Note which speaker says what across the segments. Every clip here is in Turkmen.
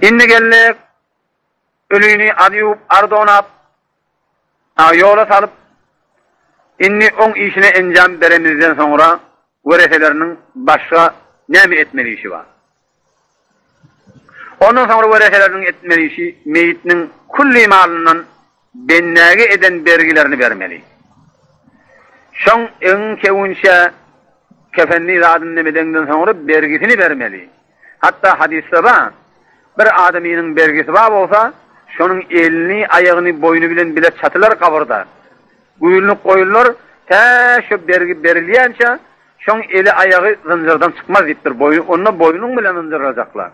Speaker 1: Indi geldik, ölini az ýuwup, ar donap, ýola salyp, indi oň işine enjam beremizden soňra wereseleriniň başga näme etmeli işi bar? Ondan soňra wereseleriniň etmeli işi meýitniň külli malyndan bendäge eden bergilerini bermeli. Şoň egiň kewünçe kefenli zadyny nemedeňden soňra bergisini bermeli. Hatda hadysda bar, bir adamynyň bergisi bar bolsa, şonuň elini, aýagyny, boýny bilen bile çatylar gabyrda. Güýlünip goýular, tä şo bergi berilýänçä, şoň eli-aýagy zynjyrdan çykmaz diýipdir, boýny, onda boýnuň bilen zynjyrlajaklar.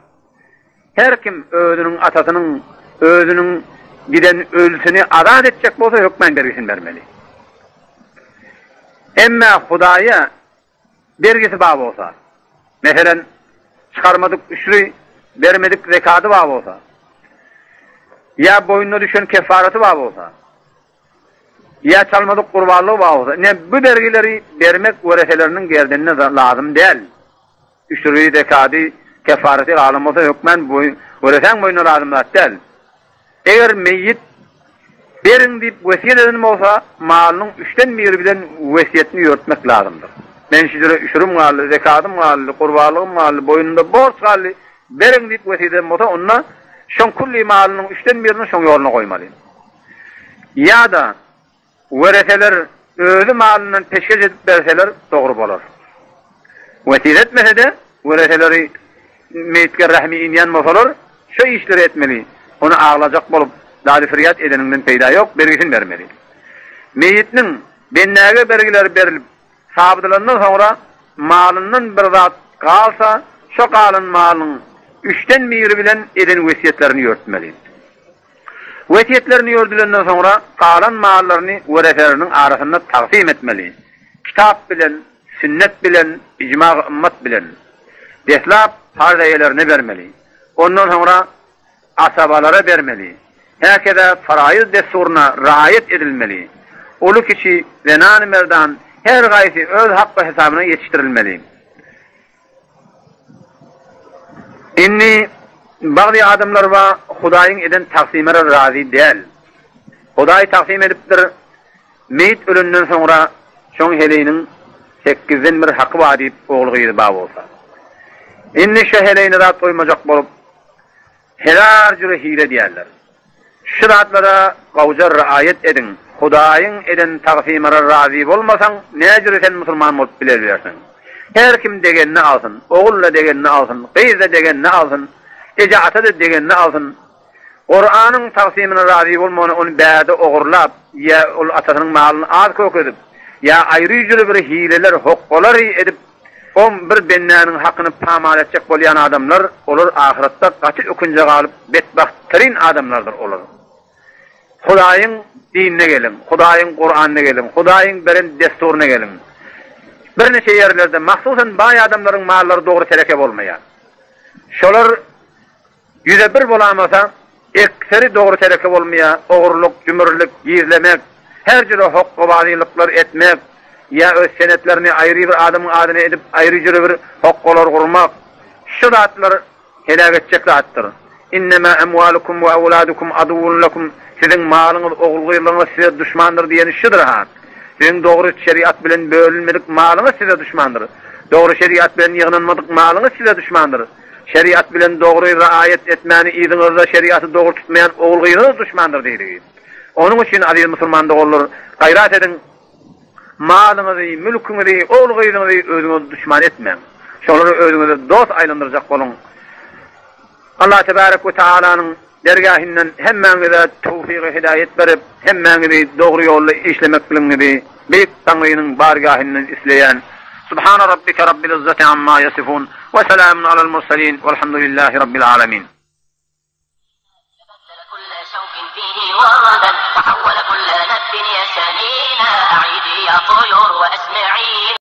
Speaker 1: Her kim özüniň atasynyň, özüniň giden ölüsini azat etjek bolsa, hökmän bergisini bermeli. Emme Hudaýa Bergisi bar bolsa, meselem, çykarmadyk üşri, bermedik zekady bar bolsa, ýa boýnuna düşen keffaraty bar bolsa, ýa çalmadyk gurbanlygy bar bolsa, ine, bu bergileri bermek wereseleriniň gerdenine lazym däl. Üşri, zekady, keffaraty galan bolsa, hökmän weresäň boýnuna lazym zat däl. Eger meýit Beriň diýip wesýet eden bolsa, malynyň üçden biri bilen wesýetini ýörtmek lazymdyr. Men şu jüre üşürim galdy, zekadym galdy, gurbanlygym galdy, boýnumda borç galdy, beriň diýip wesýet eden bolsa, onda şoň külli malynyň üçden birini şoň ýoluna goýmaly. Ýa-da Wereseler özi malyndan peşgeş edip berseler dogry bolar. Wesýet etmese-de wereseleri meýitge rehmi inýän bolsalar şo işleri etmeli. Ony aglajak bolup dady-firýat edeniňden peýda ýok, bergisini bermeli. Meýitniň bendäge bergileri berilip sabydylandan soňra malyndan bir zat galsa şo galan malyň üçden biri bilen eden wesýetlerini ýörtmeli. Wesýetlerini ýördülenden soňra galan mallaryny wereseleriniň arasynda tagsym etmeli. Kitap bilen, sünnet bilen, ijmagy ymmat bilen. Deslap parz eýelerine bermeli. Ondan soňra asabalara bermeli. Häkeza faraýyz dessuryna raýat edilmeli. Uly-kiçi, zenan-merdan her gaýsy öz hakgy-hesabyna ýetişdirilmeli. Indi bagzy adamlar bar Hudaýyň eden tagsymyna razy däl. Hudaý tagsym edipdir, meýit ölenden soňra şoň heleýiniň sekizden bir haky bar diýip ogly gyzy bar bolsa. Indi şo heleýine zat goýmajak bolup Hezar jüre hile diýerler. Şu zatlara gowja raýat ediň. Hudaýyň eden tagsymyna razy bolmasaň, näjüre sen musulman bolup bilerlersiň? Her kim degenini alsyn, ogul-da degenini alsyn, gyz-da degenini alsyn, eje-ata-da degenini alsyn. Kuranyň tagsymyna razy bolmany ony bärde ogurlap, ýa ol atasynyň malyny az kökezip, ýa aýry-jüri bir hileler, hokgalary edip, O bir bendäniň hakyny pamal etjek bolýan adamlar, olar ahyretde gaty ökünje galyp betbagt trin adamlardyr olar. Hudaýyň dinine geliň, Hudaýyň Kuranyna geliň, Hudaýyň beren dessuryna geliň. Birniçe ýerlerde, mahsusan baý adamlaryň mallary dogry tereke bolmaýar. Şolar Ýüze bir bolamasa, ekseri dogry tereke bolmaýar, ogurlyk, jümürlik, gizlemek, her jüre hokgabazylyklar etmek, ýa öz senetlerini aýry bir adamyň adyna edip aýry jüre bir hokgalar gurmak, şu zatlar heläk etjek zatdyr. Innemä emwalukum we ewladukum aduwwun lekum, siziň malyňyz, ogul-gyzlaryňyz size duşmandyr diýeni şudur-ha. Siziň dogry şeriat bilen bölünmedik malyňyz size duşmandyr. Dogry şeriat bilen ýygnanmadyk malyňyz size duşmandyr. Şeriat bilen dogry raýat etmäni yzyňyzda şeriaty dogry tutmaýan ogul-gyzyňyz duşmandyr diýdigi. Onuň üçin aziz musulman doganlar gaýrat ediň malyňyzy, mülküňizi, ogul-gyzyňyzy özüňize duşman etmäň. Şolary özüňize dost aýlandyrjak boluň. Allah tebarek we taalanyň dergähinden hemmäňize towfygy hidaýet berip, hemmäňizi dogry ýolda işlemekligiňizi Beýik Taňrynyň bargähinden isleýän. Subhana rabbike rabbil izzati amma ýasifun we selamun alal murselin welhamdulillahi rabbil alamin.